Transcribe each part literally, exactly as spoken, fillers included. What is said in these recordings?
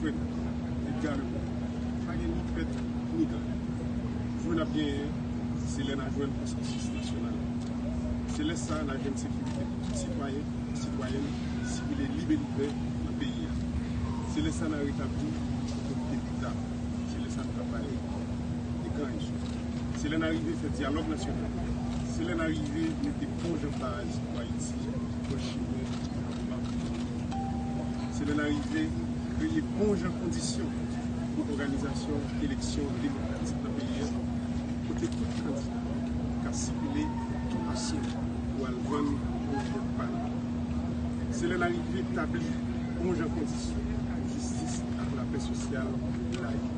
Frè m, Edgar Leblanc, pa gen ni pèt ni gann. Jou n ap genyen, se lè n a jwenn konsansis nasyonal. Se lè sa a n a jwenn sekirite pou tout sitwayen, sitwayèn sipile lib e libè nan peyi a. Se lè sa a n a retabli otorite Leta. Se lè sa a n ka pale de gran enjè. Se lè n a rive fè dyalòg nasyonal. Se lè n a rive mete bon jan baz pou Ayiti pran chimen Se lè n a rive kreye bon jan kondisyon pou òganizasyon eleksyon demokratik nan peyi a, kote tout kandida ka sikile tou pasyon pou al vann bon vòt pa yo. Se lè n a rive tabli bon jan kondisyon pou jistis ak lapè sosyal la ye.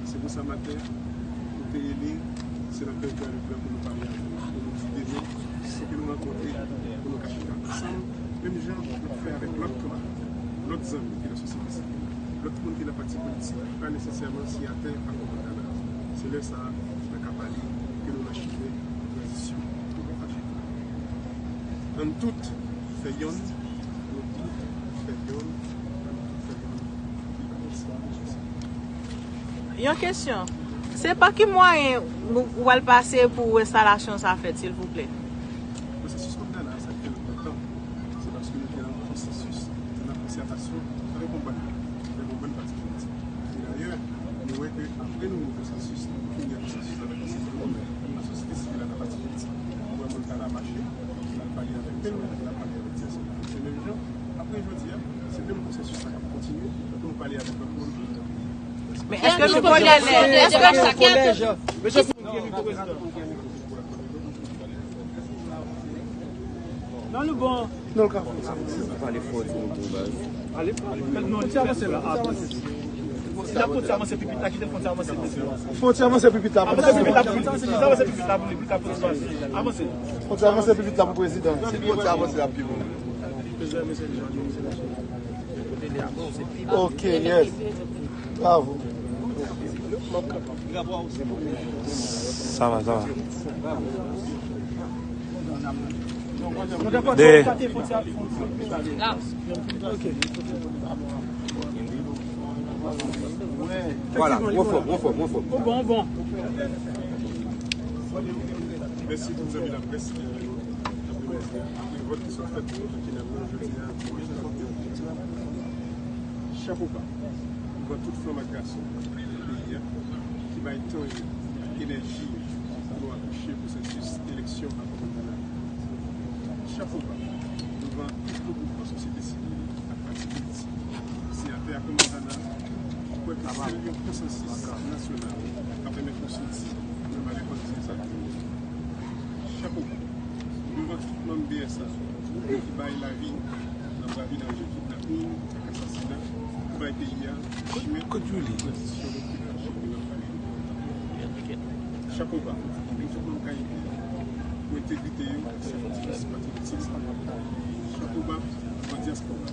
Se pou sa maten, nou te rele Senatè Edgar Leblanc pou nou pale avè l, pou nou di demen, fòk nou rankontre, pou nou ka chita ansanm, menm jan nou fè avèk lòt kanmarad, lòt zanmi ki nan sosyete sivil, lòt moun ki nan pati politik, pa nesesèman siyatè ak kòmandana. Se lè sa a, nou ka pale ke nou nan chimen tranzisyon. Ann tout fè yonn, ann tout fè yonn, ann tout fè yonn. Yon kesyon. Se pa ki mwayen ou pral pase pou enstalasyon sa fèt, silvouplè? Pwosesis kòmandana a, sa fè lontan, se paske nou te nan yon pwosesis, nan konsètasyon avèk yon bann, avèk yon bann pati politik. E dayè, nou wè ke apre nou yon pwosesis, nou fin gen pwosesis avèk yon seri de moun nan sosyete sivil ak nan pati politik. Nou wè moun ta la mache, nou al pale avèk tel moun, nou al pale avèk tel moun. Se menm jan, apre jodi a, se menm pwosesis sa k ap kontinye pou nou pale avèk lòt moun. Men èske nou kolèj? Èske nou kolèj? Non, nou bon. Non, l ka fè sa. Pale fò ti mouton baz. Non, ti avanse la. Ti ap fon ti avanse pipit la, kite l fon ti avanse pipit la. Fon ti avanse pipit la pou prezidan. Avanse pipit la pou li, pou li ka pran espas li. Avanse. Fon ti avanse pipit la pou prezidan. Si fon ti avanse la pi bon. Ok, yes. Bravo. Sa va, sa va. De. Vwala, ou anfòm, ou anfòm, ou anfòm. Mèsi pou zanmi laprès ki avè nou. Apre vòt ki sot fèt pou nou ki nan jodi a, chapo ba. Devan tout fanm ak gason nan peyi a ki bay tan yo ak enèji yo pou nou akouche pwosesis eleksyon a kòmandana. Chapo ba devan tout regroupman sosyete sivil ak pati politik, siyatè a kòmandana, ki kwè ke sèl yon konsansis nasyonal ka pèmèt nou soti nan malè pandye sa. Chapo ba devan tout manm B S A ki bay lavi nan bravi danje kidnaping ak asasina pou bay peyi a chimen tranzisyon ki n ap pale de l. Chapo ba pou tout moun k ap lite pou entegrite yo, sakrifis, patriyotis. Chapo ba pou dyaspora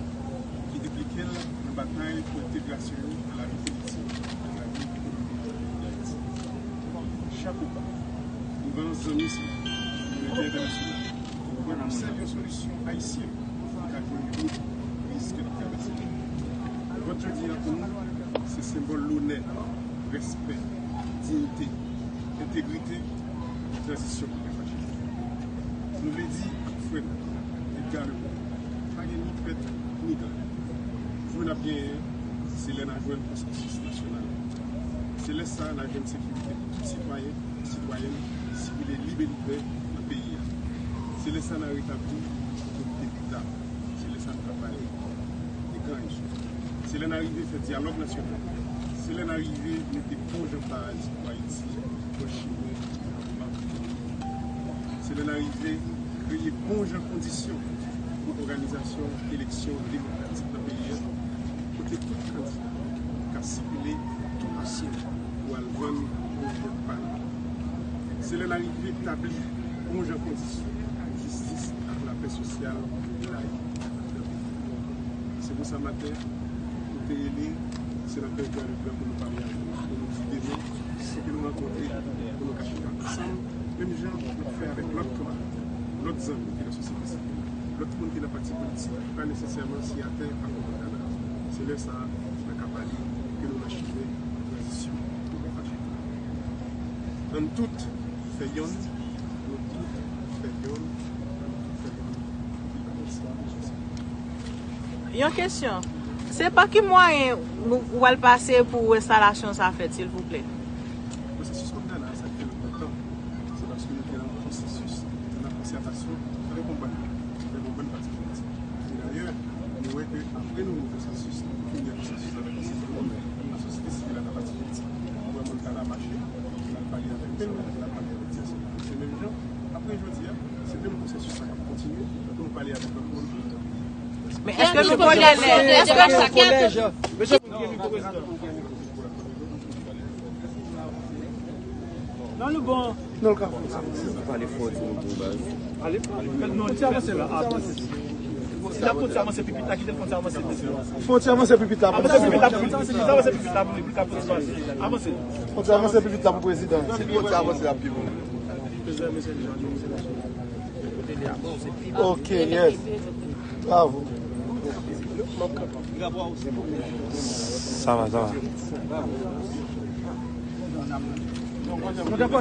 ki enplike l nan batay pou entegrasyon yo nan lavi politik ak lavi ekonomik peyi Dayiti. Chapo ba devan zanmi sila, kominote entènasyonal, ki kwè ke sèl yon solisyon ayisyen ki ka jwenn wout kriz ke n ap travèse la. Vòt jodi a pou nou, se senbòl lonè, respè, diyite, entegrite, tranzisyon ki pa fache. Nou vle di ak frè n, Edgar Leblanc, pa gen ni pèt ni gann. Jou n ap genyen, se lè n a jwenn konsansis nasyonal. Se lè sa a n a jwenn sekirite pou tout sitwayen, sitwayèn sipile lib e libè nan peyi a. Se lè sa a n a retabli otorite Leta. Se lè sa a n ka pale de gran enjè. Se lè n a rive fè dyalòg nasyonal. Se lè n a rive mete bon jan baz pou Ayiti pran chimen developman. Se lè n a rive kreye bon jan kondisyon pou òganizasyon eleksyon demokratik nan peyi a, kote tout kandida ka sikile tou pasyon pou al vann bon vòt pa yo. Se lè n a rive tabli bon jan kondisyon pou jistis ak lapè sosyal la ye nan peyi a. Se pou sa maten, nou te rele Senatè Edgar Leblanc pou nou pale avè l, pou nou di demen, fòk nou rankontre, pou nou ka chita ansanm, menm jan nou fè avèk lòt kanmarad, lòt zanmi ki nan sosyete sivil, lòt moun ki nan pati politik, pa nesesèman siyatè ak kòmandana. Se lè sa a, n a ka pale ke nou nan chimen tranzisyon. Ann tout fè yonn, nou tout fè yonn, ann tout fè yonn. Yon kesyon. Se pa ki mwayen ou, ou al pase pou enstalasyon sa fèt, silvouplè? Pwosesis Montana a, sa fè lontan, se paske nou te nan yon pwosesis, nan konsètasyon, avèk yon bann, avèk yon bann pati politik. E dayè, nou wè ke apre nou gen yon konsèsis, nou fin gen konsèsis avèk ansanm moun, la sosyete sivil ak pati politik. Nou wè Montana mache, n al pale avèk tel, n al pale avèk tel. Se menm jan, apre jodi a, se menm konsèsis sa k ap kontinye pou nou pale avèk lòt moun. Men èske nou kolèj, èske kolèj, Non, nou bon. Non, ka fè sa. Pale fò, ti moun, pou baz. Ale, fò ti avanse la, avanse. Si la fò ti avanse pi pita, kite l fò ti avanse pi pita. Fò ti avanse pi pita, avanse pi pita, avanse pi pita, avanse pi pita pou li, pou li ka plis pase. Avanse. Fò ti avanse pi pita pou prezidan. Si fò ti avanse la pi bon. Ok, yes. Bravo. Sa va, sa va.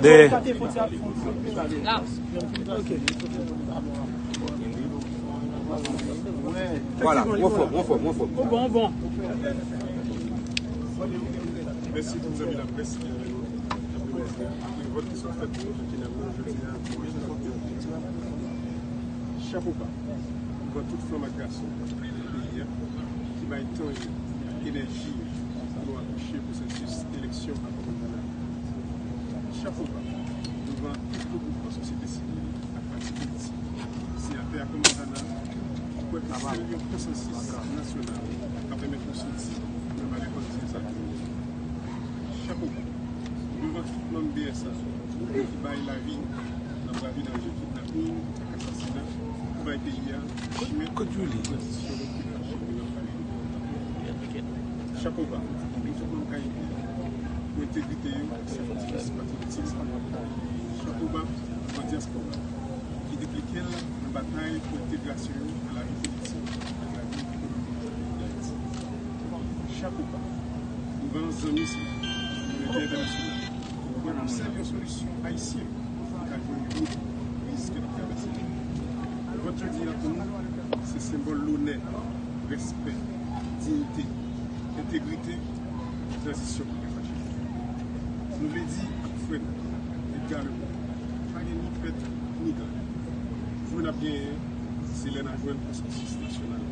De. Vwala, ou anfòm, ou anfòm, ou anfòm. Ou bon, ou bon. Mèsi pou zanmi laprès ki avè nou. Apre vòt ki sot fèt pou nou, ki nan jodi a, chapo ba. Devan tout fanm ak gason peyi a ki bay tan yo ak enèji yo pou nou akouche pwosesis eleksyon a Kòmandana. Chapo ba devan tout regroupman sosyete sivil ak pati politik, siyatè a Kòmandana, ki kwè ke sèl yon konsansis nasyonal ka pèmèt nou soti nan malè pandye sa ki nou ye. Chapo ba devan tout manm B S A ki bay lavi nan bravi danje kidnaping ak asasina pou bay peyi a chimen tranzisyon ke n ap pale depi lontan. Chapo ba pou tout manm K I P pou entegrite yo ak sakrifis patriyotik. Chapo ba pou dyaspora ki enplike l nan batay pou entegrasyon yo nan lavi politik ak lavi ekonomik peyi Dayiti. Chapo ba devan zanmi sila, kominote entènasyonal, ki kwè pou sèl yon solisyon ayisyen ki ka jwenn wout kriz ke n ap travèse la. Vòt jodi a pou nou, se senbòl lonè, respè, diyite, entegrite, tranzisyon pou pèp Ayisyen. Nou vle di ak frè nou, Edgar Leblanc, pa gen ni pèt ni gade. Jou n ap genyen, se lè n a jwenn konsansis nasyonal.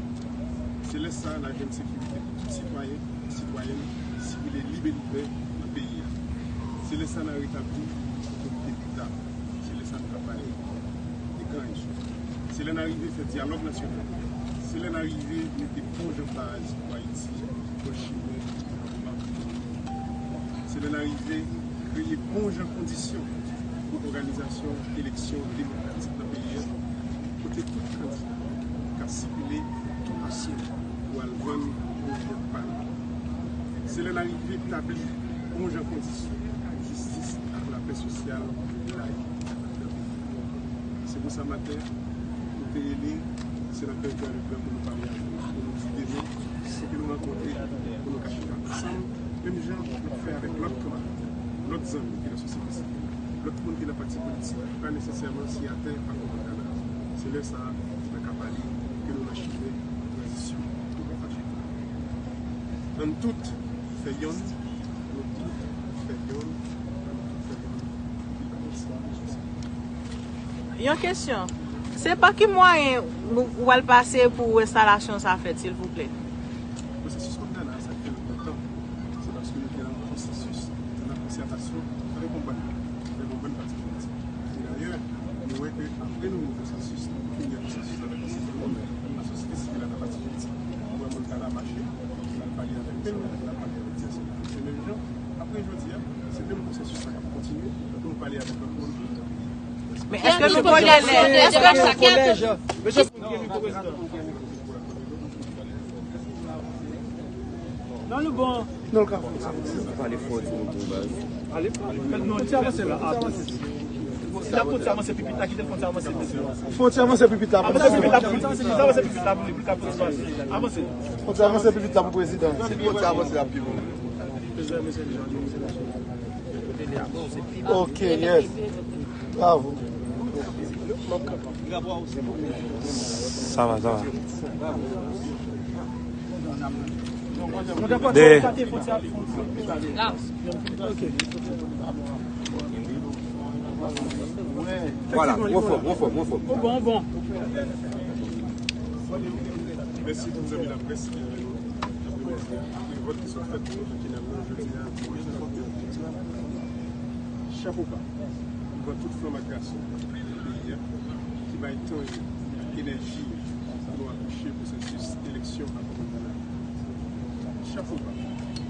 Se lè sa a n a jwenn sekirite pou tout sitwayen, sitwayèn, sirkile lib e libè nan peyi a. Se lè sa a n a retabli otorite Leta. Se lè sa a n ka pale de K N J. Se lè n a rive fè dyalòg nasyonal. Se lè n a rive mete bon jan baz pou Ayiti pran chimen Se lè n a rive kreye bon jan kondisyon pou òganizasyon eleksyon demokratik nan peyi a, kote tout kandida ka sikile tou pasyon pou al vann bon vòt pa yo. Se lè n a rive tabli bon jan kondisyon pou jistis ak lapè sosyal lage nan peyi a. Se pou sa maten, nou te rele Senatè Edgar Leblanc pou nou pale avè l, pou nou di demen, se ke nou rankontre, pou nou ka chita ansanm, menm jan nou fè avèk lòt kanmarad, lòt zanmi ki nan sosyete sivil, lòt moun ki nan pati politik, ki pa nesesèman siyatè a Kòmandana. Se lè sa a, n a ka pale ke nou nan chimen tranzisyon. Nou pa fache. Ann tout fè yonn, nou tout fè yonn, ann tout fè yonn. Yon kesyon. Se pa ki mwayen ou, ou al pase pou enstalasyon sa fèt, silvouplè? Pwosesis Montana a, sa fè lontan, se paske nou te nan yon pwosesis, nan konsètasyon avèk yon bann, avèk yon bann pati politik. E dayè, nou wè ke apre nou gen konsèsis, nou fin gen konsèsis avèk ansanm moun, la sosyete sivil ak pati politik. Nou wè Montana mache, n al pale avèk tel, n al pale avèk tel. Se menm jan, apre jodi a, se menm konsèsis sa k ap kontinye pou nou pale avèk lòt moun. Men èske nou kolèj, èske chak kolèj, mesye, non, nou bon. Non, ka fè sa. Pale fò, ti moun, pou baz. Ale, pale. Non, ti avanse la, avanse. N ap fè ti avanse pipit la, kite fè ti avanse pipit la. Fè ti avanse pipit la pou prezidan. Avanse pipit la pou li, pou li ka pran espas. Avanse. Fè ti avanse pipit la pou prezidan. Fè ti avanse la pou prezidan. Ok, yes. Bravo. Sa va, sa va. De... Vwala, ou anfòm, ou anfòm, ou anfòm. Ou bon, ou bon. Mèsi pou zanmi laprès ki rive nou apre midi a, apre vòt ki sot fèt pou nou ki nan jodi a. Chapo ba. Devan tout fanm ak gason peyi a ki bay tan yo ak enèji yo pou nou akouche pwosesis eleksyon a Kòmandana. Chapo ba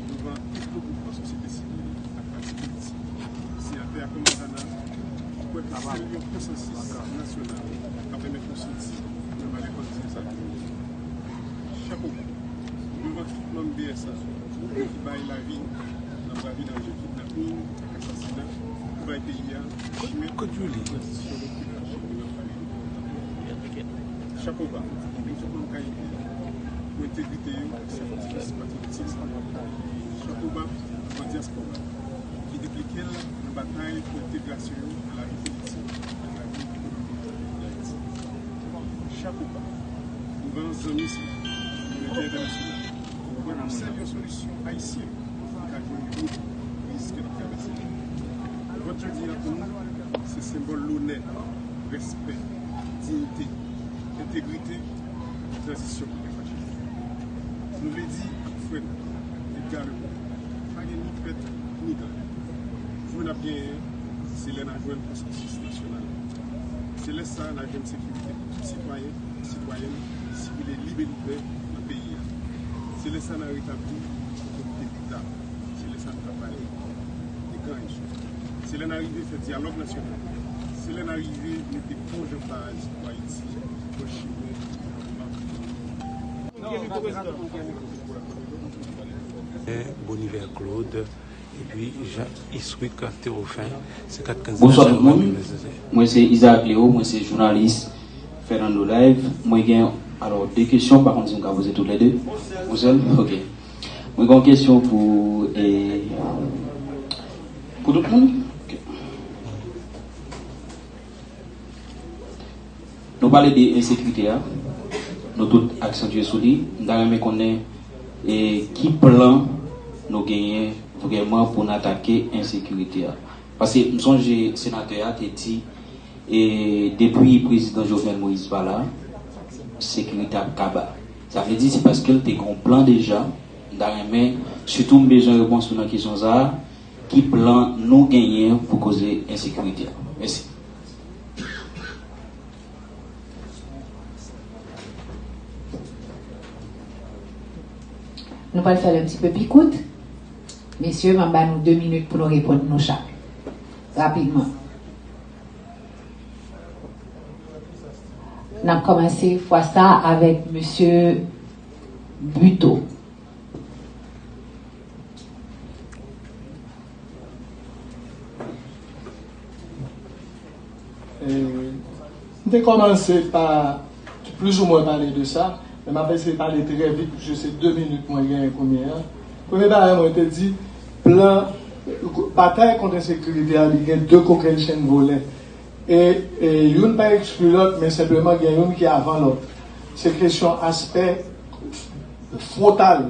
devan tout regroupman sosyete sivil ak pati politik, siyatè a Kòmandana, ki kwè ke sèl yon konsansis nasyonal ka pèmèt nou soti nan malè pandye sa ki nou ye. Chapo ba devan tout manm B S A ki bay lavi nan bravi danje kidnaping ak asasina pou bay peyi a chimen pou tranzisyon ki nan chimen nan pale. Chapo ba pou tout moun k ap lite pou entegrite yo ak sakrifis patriyotik. Chapo ba pou dyaspora ki enplike l nan batay pou entegrasyon yo nan lavi politik ak lavi ekonomik peyi Dayiti. Chapo ba devan zanmi sila, kominotè entènasyonal, ki kwè ke sèl yon solisyon ayisyen ka jwenn pou kriz ke n ap travèse. Vòt jodi a pou nou, se senbòl lonè, respè, diyite, entegrite ak tranzisyon ki byen fache. Nou vle di ak frè nou, Edgar Leblanc, pa gen ni pèt ni gann. Jou n ap genyen, se lè n a jwenn konsansis nasyonal. Se lè sa a n a jwenn sekirite pou tout sitwayen, sitwayèn sirkile lib e libè nan peyi a. Se lè sa a n a retabli otorite Leta. Se lè sa a n ka pale de ganj. Se lè n a rive fè dyalòg nasyonal. Se lè n a rive mete pon jan baz pou Ayiti pran chimen devlopman. Boniver Claude, epi Jean Iswick Théophin, se kat kandida. Bonswa tout moun. Mwen se Isaac Léo, mwen se jounalis Fernando Live. Mwen gen, alò, de kesyon, pa konn si m ka poze tout lè de. Yon sèl? Ok. Mwen gen yon kesyon pou, e, pou tout moun. Ok. Nou pale de ensekirite a, nou tout aksantye sou li. M ta renmen konnen, e, ki plan nou genyen vrèman pou n atake ensekirite a. Paske m sonje senatè a te di, e, depi prezidan Jovenel Moïse pa la, sekirite ap kaba. Sa vle di se paske l te gen yon plan deja. M ta renmen, sitou m bezwen repons ou nan kesyon sa a, ki plan nou genyen pou koze ensekirite a? Mèsi. Nou pral fè l un petit peu pi kout. Mesye, m ap ba nou de minit pou nou reponn nou chak. Rapidman. N ap kòmanse fwa sa avèk mesye Buteau. E, m te kòmanse pa plizoumwen pale de sa, men m ap eseye pale trè vit, piske se de minit mwen genyen kounye a. Premye bagay mwen te di, plan batay kont ensekirite a, li gen de kokennchenn volè. E, e youn pa ekskli lòt, men senpleman gen youn ki avan lòt. Se kesyon aspè fwontal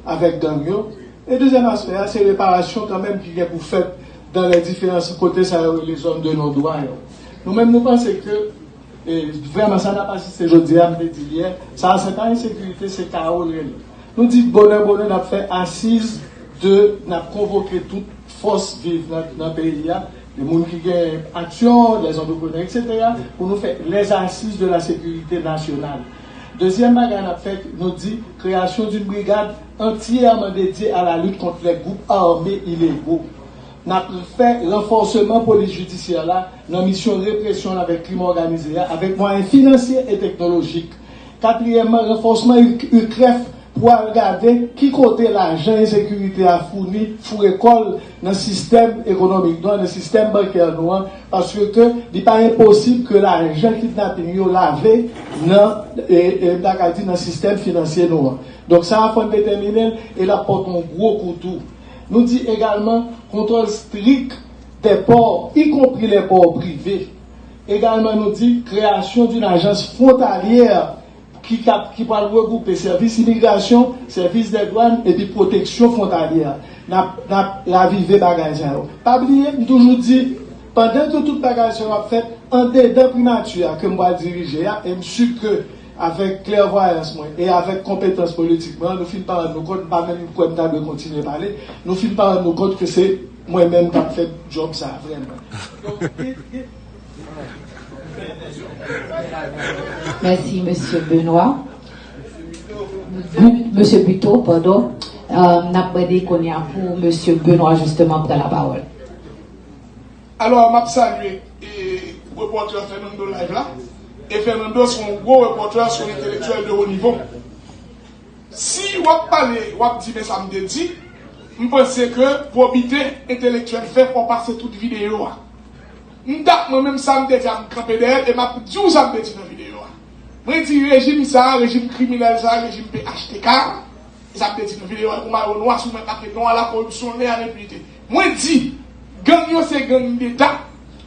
avèk gang yo. E dezyèm aspè a, se reparasyon kanmenm ki gen pou fèt dans les différents kote sa yo rele zòn de non dwa yo. Nou menm, nou panse ke, e, vrèman, sa n ap asiste jodi a, m te di l yè, sa a se pa ensekirite, se kawo l rele. Nou di bonè, bonè, n ap fè asiz de, n ap konvoke tout fòs viv nan, nan peyi a, de moun ki gen aksyon, les entrepreneurs, et cetera, pou nou fè les assises de la sécurité nationale. Dezyèm bagay n ap fè, nou di création d'une brigade entièrement dédiée à la lutte contre les groupes armés illégaux. N ap fè ranfòseman polis jidisyè la nan misyon represyon l avèk krim òganize a, avèk mwayen finansye e teknolojik. Katriyèmman, ranfòsman U-, UCREF pou al gade ki kote lajan ensekirite a founi, foure kò l nan sistèm ekonomik nou an, nan sistèm bankè nou an, paske ke li pa enposib ke lajan kidnaping yo lave nan, e, e, m ta ka di nan sistèm finansye nou an. Donk, sa a fò n detèmine l, e l ap pote yon gwo kou tou. Nou di egalman kontwòl strik dè pò, ikonpri lè pò prive. Egalman, nou di kreyasyon d'une agence frontalière ki, k ap, ki pral regwoupe sèvis imigrasyon, sèvis dè dwàn epi pwoteksyon fwontalyè. N ap, n ap ravive bagay sa yo. Pa bliye, m toujou di, pandan ke tout bagay sa yo ap fèt, andedan primati a ke m pral dirije a, e m si ke avèk klèvwayans mwen e avèk konpetans politik mwen, nou fin pa rann nou kont, m pa menm kwè m ta dwe kontinye pale, nou fin pa rann nou kont ke se mwen menm k ap fè djòb sa a vrèman. Donk, gen, gen, Mèsi, mesye Benoît. Bu- Mesye Buteau, padon. Euh, n ap mande kounye a pou mesye Benoît, jisteman, pran lapawòl. Alò, m ap salye e, repòtè Fernando Live la. E Fernando se yon gwo repòtè, se yon entelektyèl de wo nivo. Si w ap pale, w ap di men sa m te di, m panse ke pwobite entelektyèl fè fò w pase tout videyo a. M t ap mwen menm sa m te di a, m kanpe dèyè l e m ap di w sa m te di nan videyo a. Mwen di rejim sa a, rejim kriminèl sa a, rejim P H T K a, e sa m te di nan videyo a, pou mayo nwa sou mwen, paske non a la koripsyon, lè a lenpinite. Mwen di, gang yo se gang deta.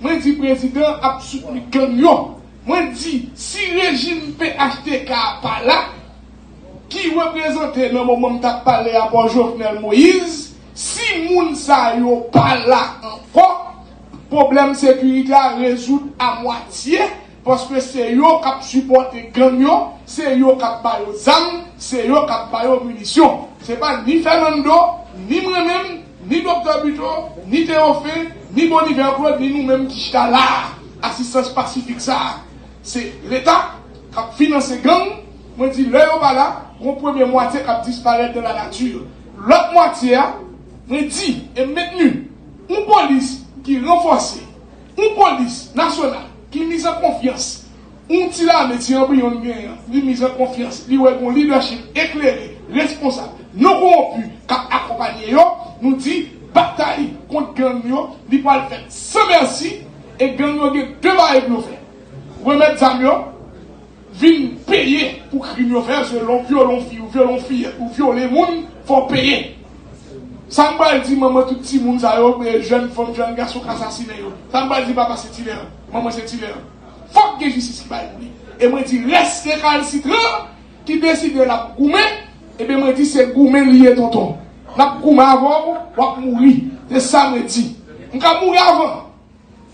Mwen di prezidan ap soutni gang yo. Mwen di, si rejim P H T K a pa la, ki reprezante nan moman m t ap pale a pa Jovenel Moïse, si moun sa yo pa la ankò, pwoblèm sekirite a rezoud a mwatye, paske se yo k ap sipòte gang yo, se yo k ap ba yo zam, se yo k ap ba yo minisyon. Se pa ni Fernando, ni mwen menm, ni Doktè Buteau, ni Théophile, ni Boniver Claude, ni nou menm ki chita la a, asistans pasifik sa a. Se Leta k ap finanse gang. Mwen di, lè yo pa la, gon premye mwatye k ap disparèt dan la nati. Lòt mwatye a, mwen di, e m mentni, yon polis ki ranfòse, yon polis nasyonal ki miz an konfyans, yon ti lame, ti anbriyon n genyen an, li miz an konfyans, li wè gon lidèchip eklere, responsab, non kowonpi k ap akonpanye yo, nou di, batay kont gang yo, li pral fèt san mèsi, e gang yo gen de bagay pou yo fè. Remèt zam yo, vin peye pou krim yo fè, se lè w vyole yon fi, ou vyole yon fiyèt, ou vyole moun, fò w peye. Sa m pral di manman tout timoun sa yo, e jèn fanm, jèn gason k asasinen yo? Sa m pral di papa Sentilè an, manman Sentilè an? Fòk gen jistis ki bay pou li. E mwen di rès rekalsitran ki deside l ap goumen, ebyen mwen di se goumen li ye tonton. L ap goumen avè w, w ap mouri. Se sa mwen di. M ka mouri avan.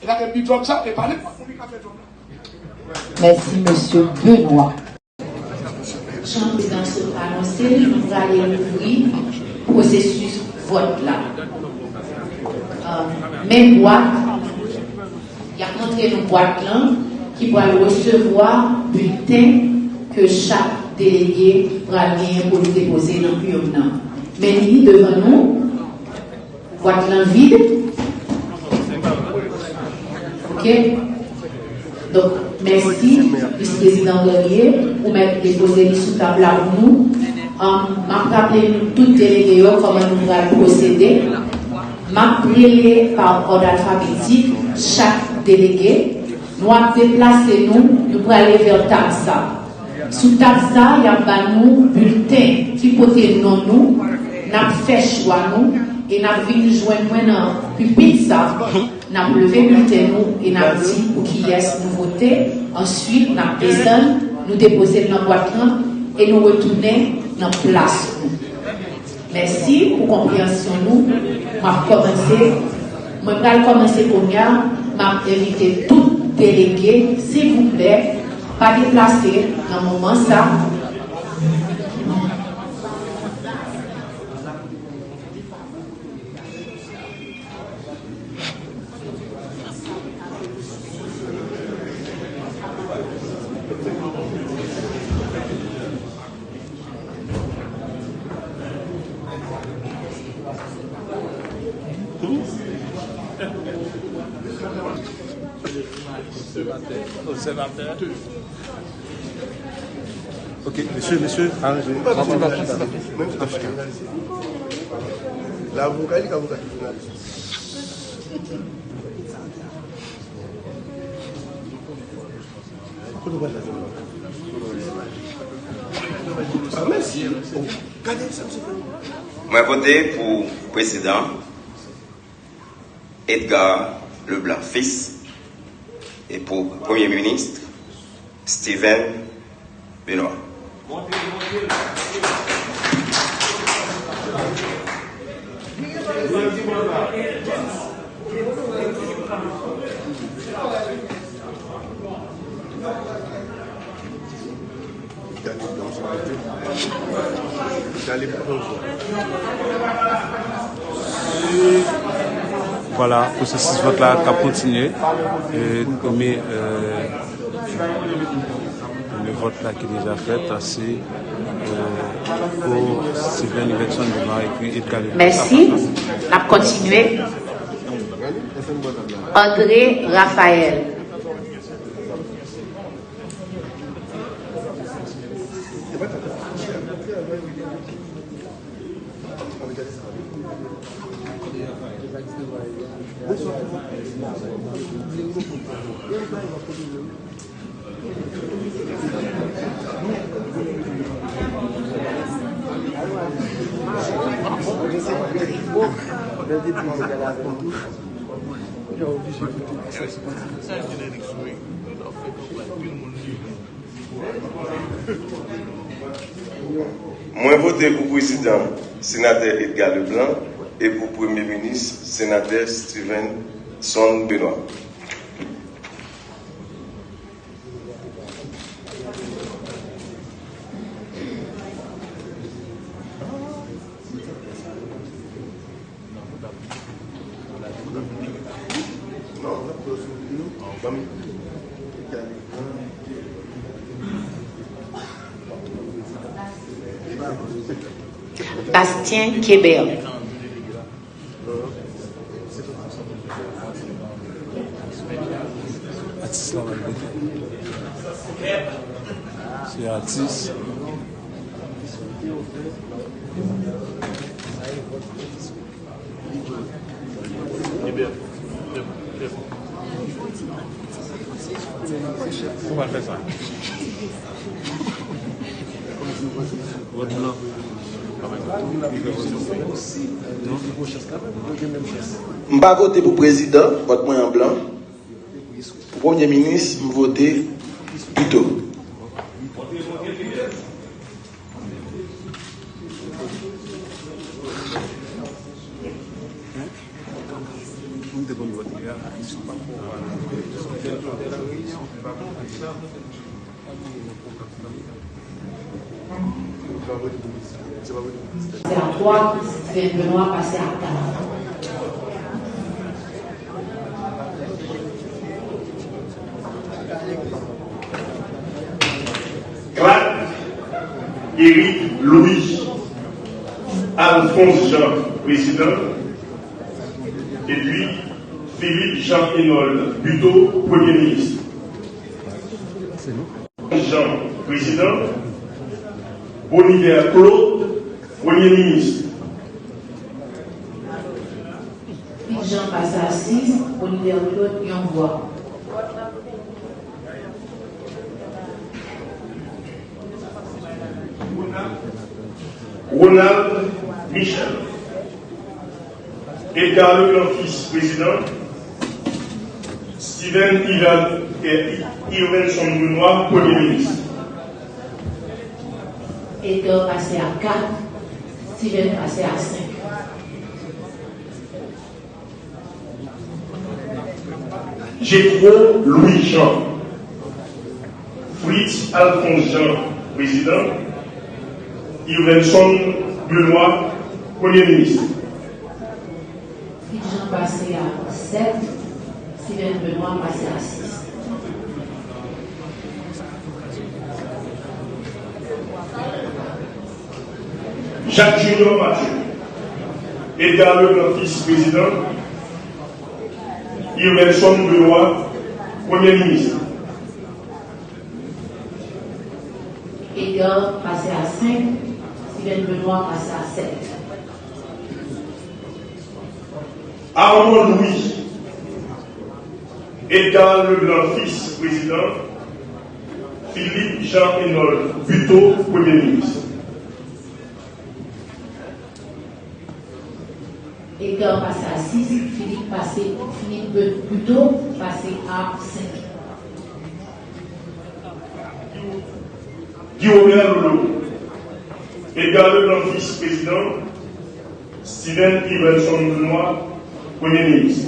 E sa ke m di djòb sa, e pa nenpòt moun ki ka fè djòb la. Mèsi, mesye Benoît. Jan prezidan sot anonse l, nou prale louvri pwosesis vòt la. Men bwat, y ap montre nou bwat lan ki pral resevwa bilten ke chak delege pral genyen pou l depoze nan urn nan. Men li devan nou. Bwat lan vid. Ok. Donk, mèsi, Vis Prezidan Guerrier, ou mèt depoze li sou tab la pou nou. M ap raple nou tout delege yo kòman nou pral pwosede. M ap rele pa òd alfabetik chak delege. Nou ap deplase nou, nou prale vè tab sa. Sou tab sa, y ap ba nou bilten ki pote non nou, n ap fè chwa nou e n ap vin jwenn mwen nan pipit sa, n ap leve bilten nou e n ap di pou kiyès nou vote, answit n ap desann, nou depoze l nan bwat lan e nou retounen nan plas nou. Mèsi pou konpreyansyon nou. M ap kòmanse, mwen pral kòmanse kounye a. M ap envite tout delege, silvouplè, pa deplase nan moman sa. Obsèvatè. Obsèvatè. Ok, mesye, mesye, aranje. Lavoka, li ka avoka. Kote w pral la? Ah, mèsi. Oh, gade sa, msye. Mwen vote pou prezidan Edgar Leblanc Fils e pou premye minis Steven Benoît. Vwala, pwosesis vòt la k ap kontinye. E, premye, e, premye vòt la ki deja fèt, se, e, pou Steven Iverson Benoît epi Edgar Leblanc. Mèsi. N ap kontinye. André Raphaël. Mwen vote pou prezidan, senatè Edgar Leblanc, e pou premye minis, senatè Stevenson Benoît. Bastien Kébert. Atis la pral vote. Se atis. Ou pa fè sa. Vòt blan. M pa vote pou prezidan, vòt mwen an blan. Pou premye minis, m vote Buteau. Pase a twa, Steven Benoît pase a kat. Clark Eric Louis, Alphonse Jean, prezidan, epi Philippe Jean Enold Buteau, premye minis. Jean, prezidan, Boniver Claude, premye minis. Philippe Jean pase a sis, Boniver Claude, yon vwa. Ronald Michel. Edgar Leblanc Fils, prezidan. Steven Ivan, eh, Irvenson Benoît, premye minis. Edgar pase a kat, Steven pase a senk. Jetro Louis Jean, Fritz Alphonse Jean, prezidan, Irvenson Benoît, premye minis. Fritz Jean pase a sèt, Steven Benoît pase a sis. Jacques Junior Mathieu, Edgar Leblanc Fils, prezidan, Irvenson Benoît, premye minis. Edgar Edgar pase a senk, Steven Benoît pase a sèt. Armand Louis, Edgar Leblanc Fils, prezidan, Philippe Jean Enold Buteau, premye minis. Edgar pase a sis, Philippe pase, Philippe Bu-, Buteau pase a senk. Guy Robert Lolo, Edgar Leblanc Fils, prezidan, Steven Iverson Benoît, premye minis.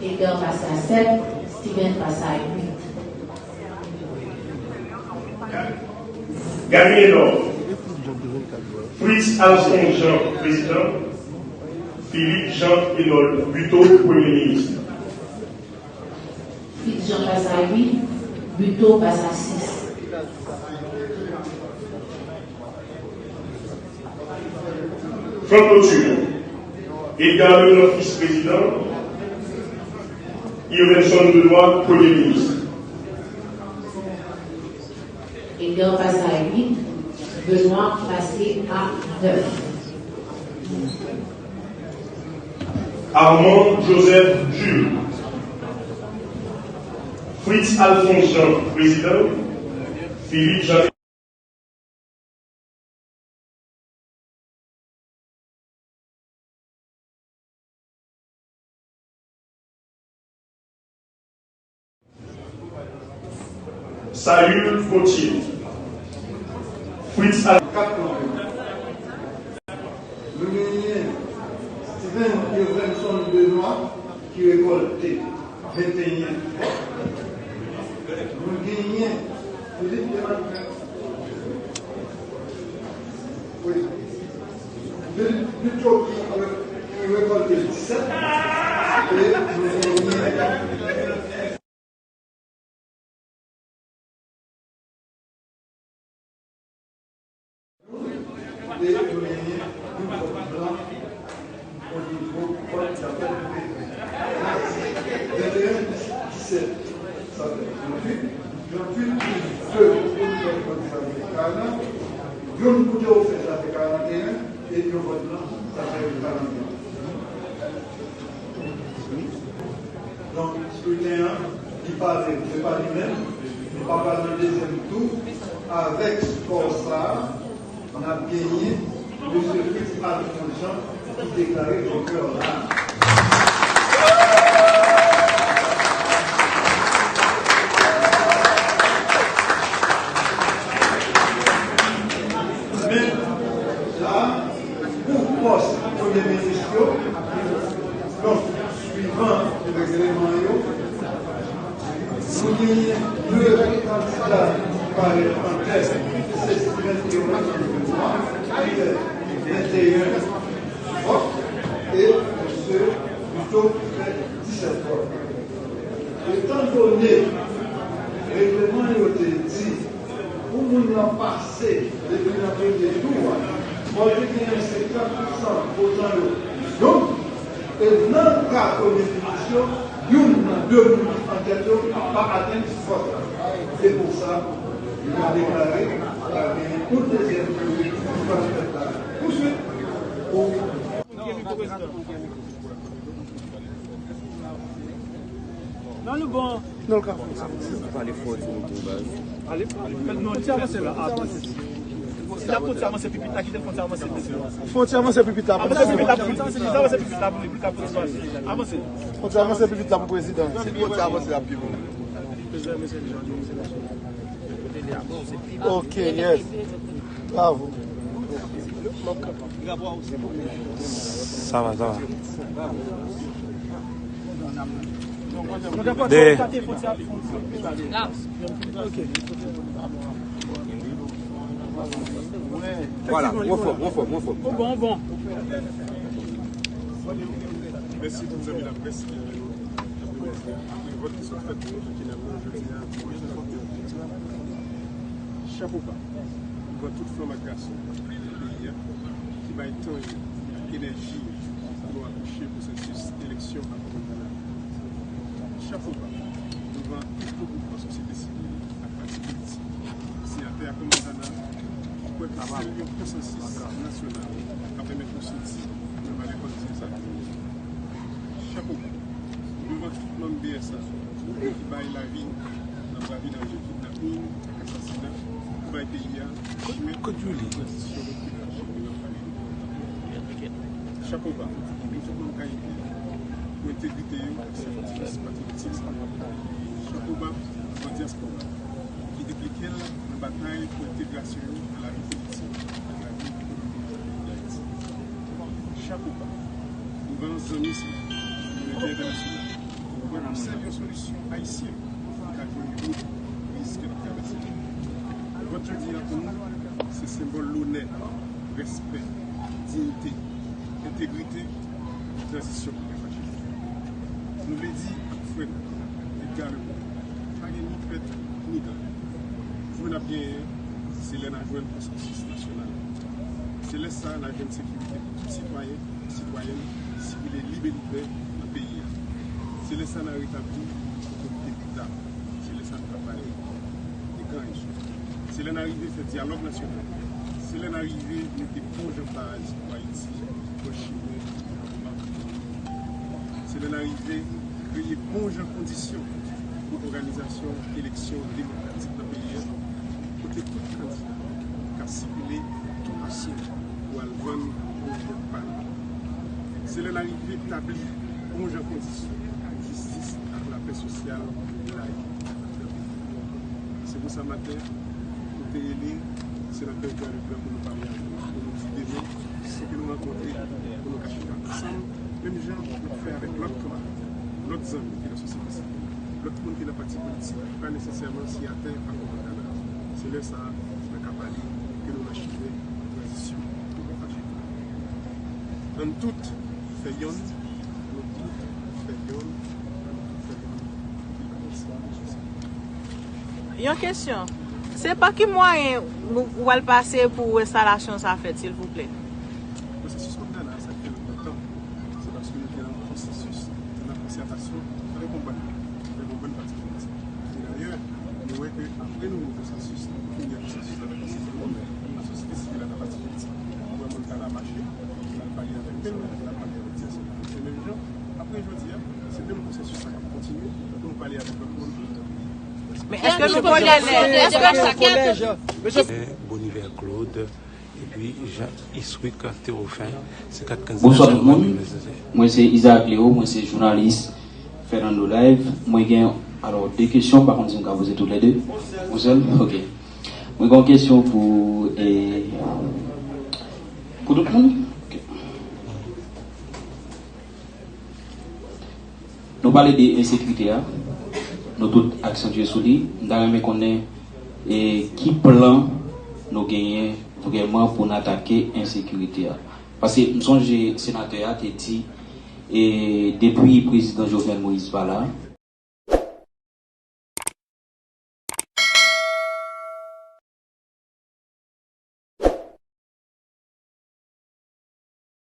Edgar pase a sèt, Steven pase a uit. Gary Edor, Fritz Alphonse Jean, prezidan, Philippe Jean Enold Buteau, premye minis. Fritz Jean pase a uit, Buteau pase a sis. Franck Lauture, Edgar Leblanc Fils, prezidan, Iverson Benoît, premye minis. Edgar pase a uit, Benoît pase a nèf. Armand Joseph Jules, Fritz Alphonse Jean, prezidan, Philippe Jean Sayul Gauthier, Fritz Al- Kat kanpe. Nou genyen Steven Irvenson Benoît ki rekòlte venteyen vòt. Nou genyen Philippe Emmanuel. Wi. Philippe Buteau ki re-, ki rekòlte disèt. E nou genyen E nou genyen yon vòt blan o nivo vòt dapre P P. Venteyen, disèt, sa vle di tranntuit, tranntuit plis de pou vòt blan, sa fè karant, youn pou te ofè, sa fè karanteyen, e yon vòt blan, sa fè karanteyen. Donk, skriten an, li pale, se pa li menm, li pa pral nan dezyèm tou. Avèk skò sa a, n ap genyen mesye Fritz Alphonse Jean ki deklare vankè la. Men, la, pou pòs premye minis yo, donk, swivan regleman yo, nou genyen de kandida ki parèt an tèt, se Steven Théophile Benoît, ki fè venteyen vòt, e mesye Buteau ki fè disèt vòt. Etandone regleman yo te di, pou moun nan pase depi nan premye tou a, fò l te genyen senkant pousan votan yo. Donk, e nan ka premye minis yo, youn nan de moun ki an tèt yo pa atenn vòt la. Se pou sa, nou deklare pral genyen yon dezyèm tou ki pral fèt la touswit pou Non, nou bon. Non, l ka fè sa. Pale fò ti mouton baz. Pale fò. Non, ti avanse la. Avanse. Si la fò ti avanse pi pit la, kite fò ti avanse pi pit la. Fò ti avanse pi pit la. Avanse pi pit la, avanse pi pit la pou li, pou li ka pran espas. Avanse. Fò ti avanse pi pit la pou prezidan. Si fò ti avanse la pi bon. Ok, yes. Bravo. Sa va, sa va. De. Vwala, anfòm, anfòm, anfòm. Bon, bon. Mèsi pou zanmi laprès ki avè nou. Apre vòt ki sot fèt pou nou, ki n ap nan jodi a, pou jodi a. Chapo ba. Devan tout fanm ak gason peyi a ki bay tan yo ak enèji yo pou nou akouche pwosesis eleksyon ak konvènman. Chapo ba devan tout gwoup nan sosyete sivil ak pati politik. Sèl yon konsansis nasyonal ka pèmèt nou soti nan malè kòtidyen sa. Chapo ba devan tout manm B S A ki bay lavi nan bravi danje kidnaping ak asasina pou bay peyi a chimen tranzisyon ki n ap pale. Chapo ba pou tout manm K I P pou entegrite yo ak sakrifis patriyotik. Chapo ba pou dyaspora ki enplike l nan batay pou entegrasyon yo nan lavi politik ak lavi ekonomik peyi Dayiti. Chapo ba devan zanmi sila, kominote entènasyonal, ki kwè nan sèl yon solisyon ayisyen ki ka jwenn wout kriz ke n ap travèse. Vòt jodi a pou nou se senbòl lonè, respè, diyite, entegrite, tranzisyon pou pèp Ayisyen. Nou vle di ak frè nou, Edgar Leblanc, pa gen ni pèt ni gad. Jou n ap genyen, se lè n a jwenn konsansis nasyonal. Se lè sa a n a jwenn sekirite pou tout sitwayen, sitwayèn sipile lib e libè nan peyi a. Se lè sa a n a retabli otorite Leta. Se lè sa a n ka pale de gran enjè. Se lè n a rive fè dyalòg nasyonal. Se lè n a rive mete bon jan baz pou Ayiti pran chimen devlopman. Se lè n a rive kreye bon jan kondisyon pou òganizasyon eleksyon demokratik nan peyi a, kote tout kandida ka sikile tou masin pou al vann bon vòt pa yo. Se lè n a rive tabli bon jan kondisyon pou jistis ak lapè sosyal layi nan peyi a. Se pou sa maten, nou te rele senatè Edgar Leblanc pou nou pale avè l, pou nou di demen, fòk nou rankontre, pou nou ka chita ansanm, menm jan nou fè avèk lòt kanmarad, lòt zanmi ki nan sosyete sivil, lòt moun ki nan pati politik, ki pa nesesèman siyatè ak Kòmand Kana. Se lè sa a, nou ka pale ke nou nan chimen tranzisyon pou nou fache. Ann tout fè yonn, ann tout fè yonn, ann tout fè yonn. Yon kesyon. Se pa ki mwayen ou, ou al pase pou enstalasyon sa fèt, silvouplè? Pwosesis Montana a, sa fè lontan, se paske nou te nan pwosesis, nan konsètasyon avèk yon bann, avèk yon bann pati politik. E dayè, nou wè ke apre nou gen pwosesis, nou fini ak pwosesis la, nou fini ak sosyete sivil la, nan pati politik. Nou wè Montana mache, nou al pale avèk Pèl, nou al pale avèk Tiyès, se menm jan. Apre jodi a, se menm pwosesis la k ap kontinye pou nou pale avèk lòt moun. Men èske nou kolèj? Èske chak Boniver Claude, epi Jean Iswick Théophile, se kat kandida. Bonswa tout moun. Mwen se Isaac Léo, mwen se jounalis Fernando Live. Mwen gen, alò, de kesyon, pa konn si m ka poze tout lè de. Yon sèl? Ok. Mwen gen yon kesyon pou, eh, pou tout moun. Ok. Nou pale de ensekirite a, nou tout aksantye sou li. M ta renmen konnen, e, ki plan nou genyen vrèman pou n atake ensekirite a. Paske m sonje senatè a te di, e, depi prezidan Jovenel Moïse pa la,